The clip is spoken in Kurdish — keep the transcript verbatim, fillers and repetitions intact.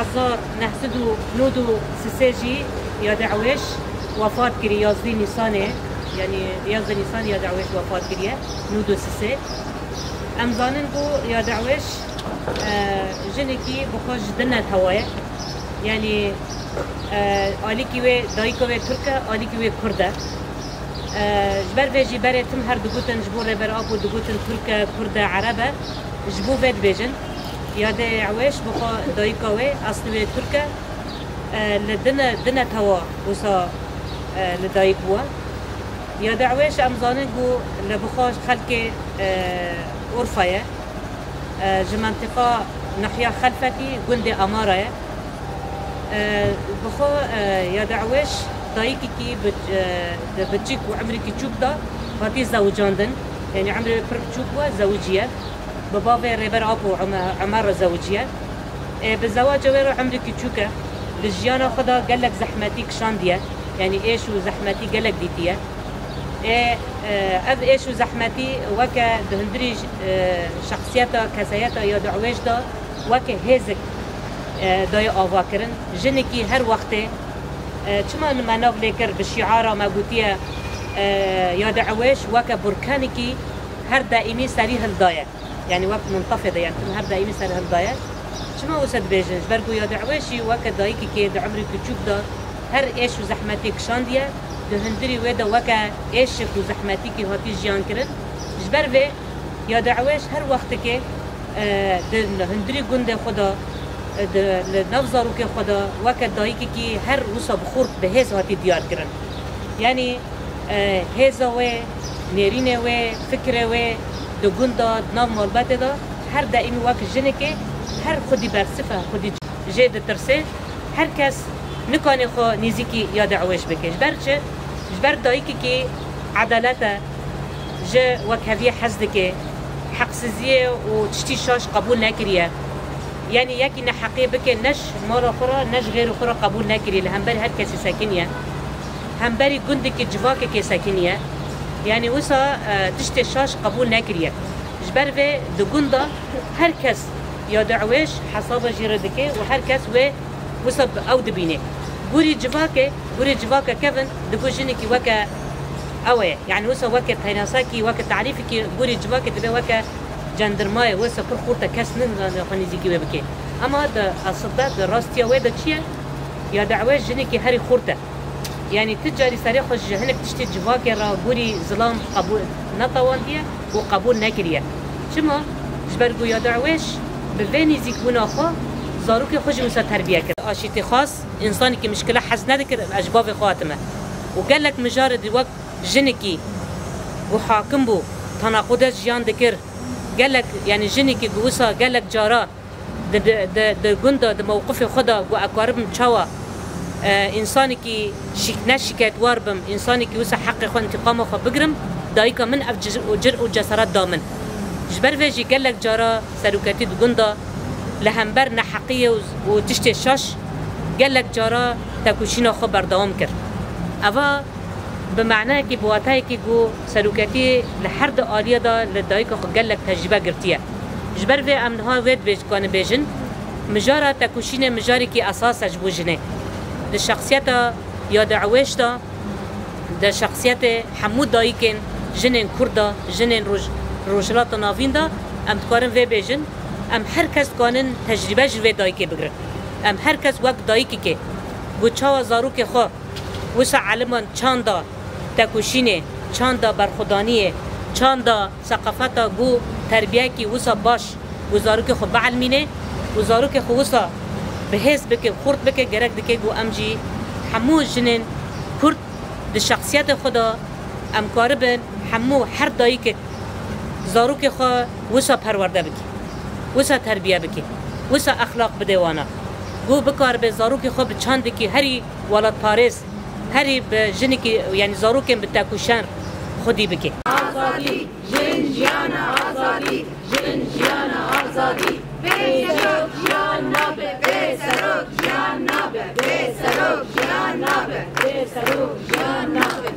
Hezar neh sed û nod û sisê jî Yad Ewêş wefat kirî, yazdî Nîsanê, yanî yazdî Nîsanê Yad Ewêş wefat kiriye, nod û sisê. Em zanin ku Yad Ewêş, e, jinekî bi xwe ji di netewa ye. Yanî, e, alîkî wê, dayika wê Tirk e, alîkî wê Kurd e. E, ji ber vê jî berê tim her digotin, ji bo Rêber Apo digotin Tirk e, Kurd e, Ereb e. Ji bo vê dibêjin. Yadê Ewêş bi xwe dayika wê, eslî wê Tirk e. E, li di ne-, di netewa wisa, e, li dayik bûye. Yadê Ewêş em zanin ku li bi xwe xelkê, e, Urfa ye. E, ji mentiqa Nahya Xelfetî, gundê Amara ye. E, bi xwe, e, Yadê Ewêş dayikekî bi, e, di biçûk û emrîkî çûk de hatî zewicandin. Yanî emrê wê pir biçûk bûye, zewiciye. Bi bavê Rêber Apo Ume-, Umer re zewiciye. E, bi zewaca wê re emrîkî çûk e. Li jiyana xwe de gelek zehmetî kişandiye. Yanî êş û zehmetî gelek dîtiye. Ê, e, ev êş û zehmetî weke di hundirî, e, şexsiyeta, kesayeta Yadê Ewêş de weke hêzik, e, daye avakirin. Jinekî her wextê, e, çima me nav lê kir bi şiara me gotiye, e, Yadê Ewêş weke burkenekî her daîmî serî hildaye. Yanî wek muntefê de, yanî tim her daîmî ser hildaye. Çima wisa dibêjin? Ji ber ku Yadê Ewêşî weke dayikekê di emrê piçûk de her êş û zehmetê kişandiye, di hundirî wê de weke êşik û zehmetîkî hatî jiyan kirin. Ji ber vê Yadê Ewêş her wextekê, e, di hundirî gundê xwe de, e, di, li nav zarokê xwe de weke dayikekî her wisa bi xurt, bi hêz hatî diyar kirin. Yanî, e, hêza wê, nêrînê wê, fikrê wê di gund de, di nav malbatê de her daîmî wek jinekê her xwedî bersiv e, xwedî jê ditirse. Her kes nikanê xwe nêzîkî Yadê Ewêş bike. Ji ber çi? Ji ber dayikekî edalet e, ji wekheviyê hez dike, heqsiziyê û tiştî şaş qebûl nekiriye. Yanî yekî neheqiyê bike, ne ji mala xwe re, ne ji xêrê xwe re qebûl nekiriye, li hemberî her kesî sekiniye. Hemberî gundekî civakekê sekiniye. Yanî wisa, e, tiştê şaş qebûl nekiriye. Ji ber vê di gund de her kes Yadê Ewêş hesaba jê re dike û her kes wê wisa bi ew dibîne. Gurî civakê, gurî civaka kevin digo jinekî weke ew e. Yanî wisa weke peynasekî, weke tarîfekî gurî civakê dibe weke cendirmayê, wisa pir xurt e, kes nizane xwe nêzîkî wê bike. Ema di esil de, di rastiya wê de çi ye? Yadê Ewêş jinekî herî xurt e. Yanî ti carî serê xwe ji hinek tiştê civakê re gurî zilam qebûl netewandiye û qebûl nekiriye. Çima? Ji ber ku Yadê Ewêş bi vê nêzîkbûna xwe zarokê xwe jî wisa terbiye kir. Aşîtîxwaz, însanekî mişkile hez nedikir, ez ji bavê xwe hatime. Û gelek mijarê di wek jinekî ku hakim bû, tenaqude jiyan dikir, gelek, yanî jinekî ku wisa gelek cara di, di, di, di gund de, di mewqifê xwe de ku ez karibim çawa, e, însanekî şîk-, ne şîketwar bim, însanekî wisa heqê xwe, întîqama xwe bigirim, dayika min ev cir û, cir û cesaret da min. Ji ber vê jî gelek cara seroketî di gund de li hember neheqiyê û, û tiştê şaş gelek cara tekoşîna xwe berdewam kir. Eva bi manayekî, bi wateyekî ku seroketî li her du aliyê de li dayika xwe gelek tecrîbe girtiye. Ji ber vê em niha wê dibêj-, dikarin bêjin, mijara tekoşînê mijarekî esas e ji bo jinê. Di şexsiyeta Yadê Ewêş de, di şexsiyetê hemû dayikên, jinên Kurd de, jinên Roj-, Rojhilata Navîn de, em dikarin vê bêjin, em her kes dikarin tecrîbe ji vê dayikê bigirin. Em her kes wek dayikekê ku çawa zarokê xwe wisa eliman çanda tekoşînê, çanda berxwedaniyê, çanda seqafeta ku terbiyekî wisa baş ku zarokê xwe bielmîne û zarokê xwe wisa bi hêz bike, xurt bike, gerek dike ku em jî hemû jinên Kurd di şexsiyetê xwe de em karibin hemû her dayikek zarokê xwe wisa perwerde bike, wisa terbiye bike, wisa exlaq bide wana. Ku bikaribe zarokê xwe bi çandekî herî welatparêz, herî bi jinekî, yanî zarokên bi tekoşer xwedî bike. Azadî, jin, jiyana, azadî, jin, jiyana, azadî. Bê serok jiyan nabe, bê serok jiyan nabe, bê serok jiyan nabe, bê serok jiyan nabe.